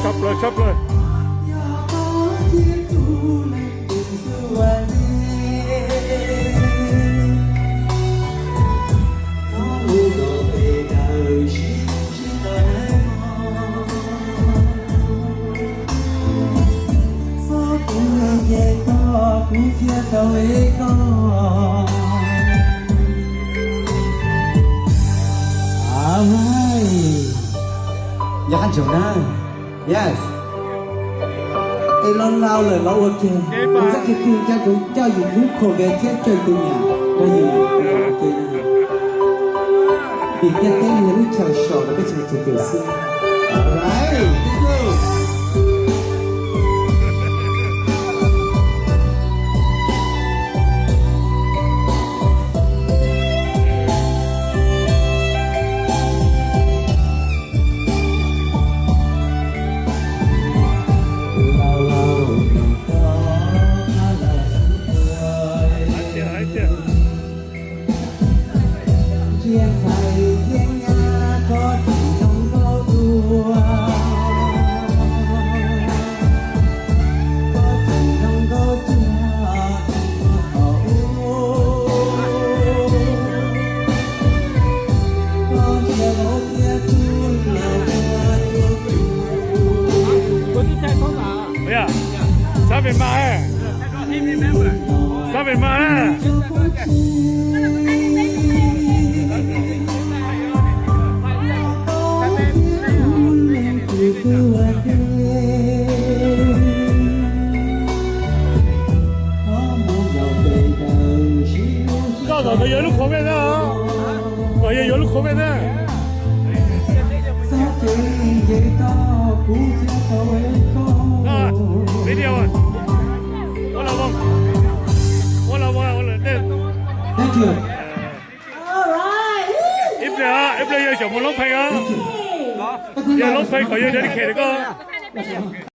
Tshaj plaws, tshaj plaws. Nco qab ntsoov na. Yes. Es los laus lawm los ua ke, ua txoj kev twg ca kuv coj yus lub COVID thiab coj yus tus niam nrog yus ua ke na. Vim ntiaj teb no yog lub chaw so rau peb txhua tus xwb. Alright, thank you. Ua, xav pem mas, xav pem mas na. Koj kom nkawd yuav lub COVID na, kom yuav yuav lub COVID na. Video, ua la, ua la, ua la. Ib pliag, ib pliag yawg xyaum mus loob pheej os. Yawg loob pheej kom yawg dedicate koj.